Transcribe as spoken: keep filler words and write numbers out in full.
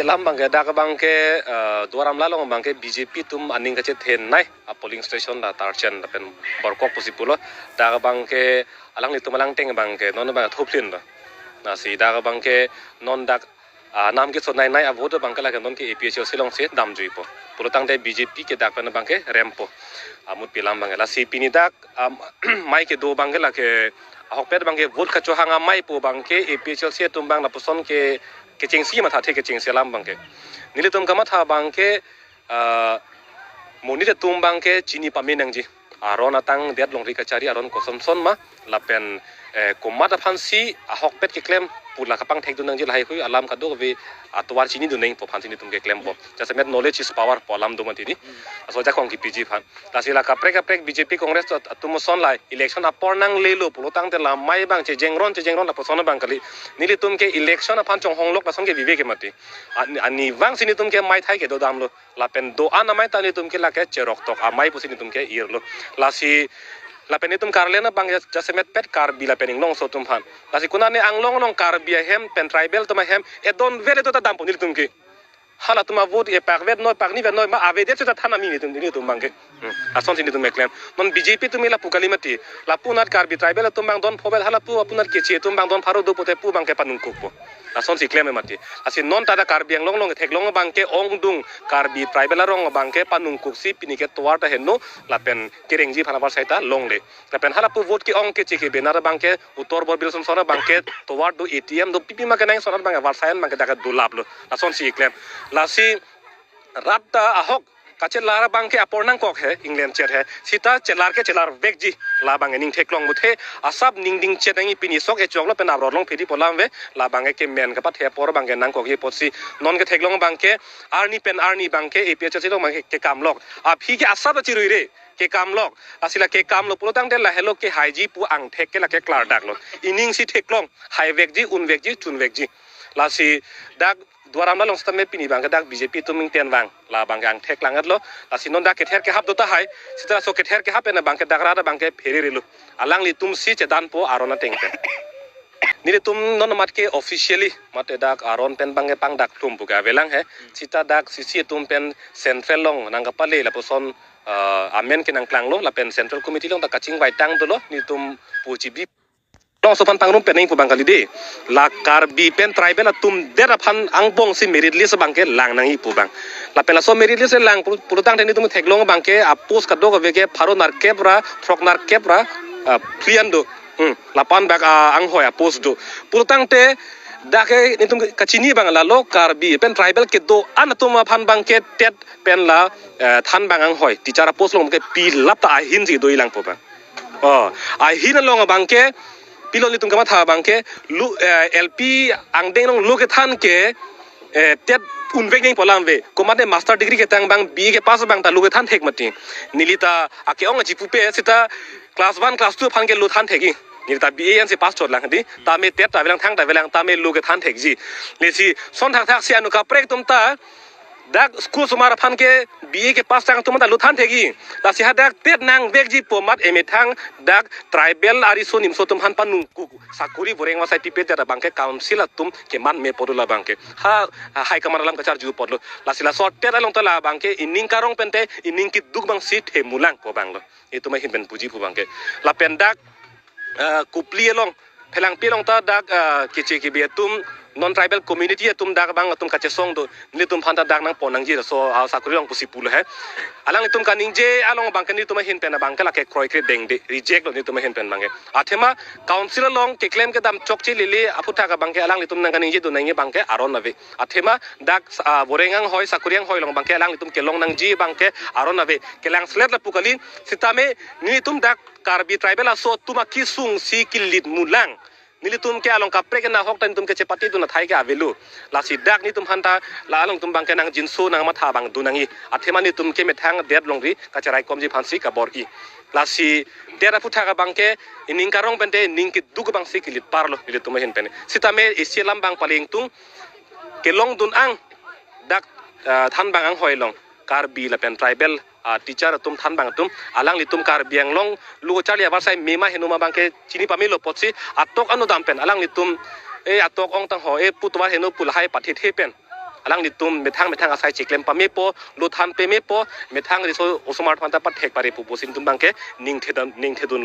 Alam abangke dak abangke, eh, Duar Amla along abangke B J P atum aning kachethenei a polling station la Tarchen lapen Borkok pusi pulo. Dak abangke alanglitum alangteng abangke non abang thoplinlo. Lasi dak abangke non dak, ah, nam kesonei nei a vote abangke lake non ke A P H L C alongsi damjuipo. Pulotangte B J P ke dak pen abangke rempo. Amut pi alam abangke. Lasi pini dak, am, mei kedo abangke lake ahokpet abangke vote kachohang amei pu abangke A P H L C atum abang lapuson ke kechengsi mathathe kechengsi alam abangke. Nelitum kamatha abangke, ah, monit atum abangke chini pame nangji. Aron atangdet longri kachari aron kosonson ma lapen, eh, komat aphansi ahokpet keklem pu la kapangthekdun nangji lahai hui alam kadokave atovar chinidun nangpo aphansi nelitum keklempo. Jasemet knowledge is power pu alam do mati di. Laso ajakong kepiji aphan. Lasi la kaprek kaprek B J P Congress atum ason la election apor nanglelo pulotangte la mei abang chejengron chejengron lapuson abang kali. Nelitum ke election aphan chonghonglok lason ke vive ke mati. An-, anivangsi nelitum ke meithai kedo damlo. Lapen do-an amei ta nelitum ke lake cheroktok amei pusi nelitum ke irlo. Lasi lapen nelitum Karlen abang jas-, jasemet pet Karbi lapen Inglongso atum aphan. Lasi konane Anglong along Karbi ahem pen tribal atum ahem edon vet edo ta dampo nelitum ke. Halatum avote epak vet noi, pak ni vet noi ma avedet seta than ami nelitum, nelitum abangke. Hmm. Lasonsi nelitum keklem. Non B J P atum ila pu kali mati. Lapu anat Karbi tribal atum abang don pho vet, halapu apu anat Keche atum abang don pharo do pute pu abangke panungkukpo. Lasonsi klem mati. Lasi non ta dak Karbi Anglong along theklong abangke ongdung Karbi tribal arong abangke panungkuksi pini ke tovar ta heno lapen kerengji aphan avarsai ta longle. Lapen halapu vote ke-ong Keche ke benar abangke utor bor bil son son abangke tovar do A T M do pipi ma kenang son abangke avarsai abangke dak dulaplo. Lasonsi klem. Lasi rat ta ahok kachelar abangke apor nangkok he, England chet he. Seta chelar ke chelar vekji. La abang ening theklong muthe. Asap ningding chet nangji pini sok echoklo pen abrot long phedi pu alam ave. La abangke kemen kapathe apor abangke nangkokji apotsi non ketheklong abangke arni pen arni abangke A P H L C along abangke kekamlok. Aphi ke asap ta chiruire kekamlok. Lasi la kekamlo pulotangte la helo kehaiji pu angthek ke lake klardaklo. Iningsi theklong. Hai vekji, un vekji, chun vekji. Lasi dak Duar Amla along sitame pini abangke dak B J P atum ingten vang. La abangke angthek langdetlo. Lasi non dak kether kehap do tahai. Seta laso kether kehap pen abangke dak rat abangke phererelo. Alanglitumsi chedanpo aron ateng pen. Nelitum non mat ke officially mate dak aron pen abangke pangdak thum pu ke avelang he. Seta dak C C atum pen central along nangkapale lapuson, eh, amen ke nangklanglo lapen central committee along ta kachingvai tang dolo nelitum puji bi. Longso aphan pangrum pen nangji pu abang kali de. La Karbi pen tribal atum det aphan angbongsi merit list abangke lang nangji pu abang. Lapen laso merit list lang pul-, pulotangte nelitum theklong abangke apost kadokave ke pharo nerkep ra, throk nerkep ra, ah, phli an do. Hmm, lapu-an bak, ah, anghoi apost do. Pulotangte dak ke nelitum kachini abang lalo Karbi pen tribal kedo-an atum aphan abangke TET pen la, eh, than abang anghoi. Teacher apost along ke pilap ta ahinsi doji lang pu abang. Oh, ahin along abangke pilo nelitum kamatha abangke lu, eh, L P angdeng along lo kethan ke, eh, TET unvek nangji pu alam ave. Komatne master degree ketang abang B A kepass abang ta lo kethan thek mati. Neli ta ake-ong aji pupe seta class one, class two aphan ke lo than thekji. Neli ta B A ansi pass chot lang di. Tame TET ta avelang thang ta avelang tame lo kethan thekji. Lasi son thakthaksi anu kaprek atum ta dak school osomar aphan ke B A kepass tang atum ta lo than thekji. Lasi hadak TET nangvekji pu amat emethang dak tribal ariso nimso atum aphan panungkuk sakori voreng vasai pipedet abangke council atum keman me apotlo la abangke. Ha, ha, high command alam kacharju apotlo. Lasi laso TET along ta la abangke ining karong pente ining keduk abangsi themulang pu abanglo. Itum ahin pen puji pu abangke. Lapen dak, eh, Kopili along, Phelangpi along ta dak, eh, Keche Kebi atum, non tribal community atum dak abang atum kachesong do. Nelitum aphan ta dak nangpon nangji laso, ah, sakori along pusi pulo he. Alanglitum kaningje along abangke nelitum ahin pen abangke lake kroikre dengde, reject lo nelitum ahin pen abangke. Athema council along keklem kedam chokche lele aphuthak abangke alanglitum nangkaningjedun nangji abangke aron ave. Athema dak, ah, voreng anghoi, sakori anghoi along abangke alanglitum kelong nangji abangke aron ave. Kelang selet lapu kali, sitame nelitum dak Karbi tribal aso atum akesungsi kilit mulang. Nelitum ke along kaprek nahok ta nelitum kechepatedun athai ke avelo. Lasi dak nelitum aphan ta la alangtum abangke nangjinso nangmatha abang dun nangji. Athema nelitum ke methang TET longri kacherai komji aphansi kabor-i. Lasi TET aphuthak abangke ining karong pente ining keduk abangsi kilit parlo nelitum ahin pen. Sitame isi alam abang pale ingtung kelongdun ang dak, ah, than abang anghoi along Karbi lapen tribal, ah, teacher atum than abang atum alanglitum Karbi Anglong lo charli avarsai mema heno ma abangke chini pamelo apotsi atok anu dam pen alanglitum, eh, atok ong tang ho, eh, pu tovar heno pu lahai pathethe pen alanglitum methang methang asai cheklem pamepo, lo than pamepo, methang riso osomar aphanta pathek parepo pusi nelitum abangke ningthedun, ningthedunlo.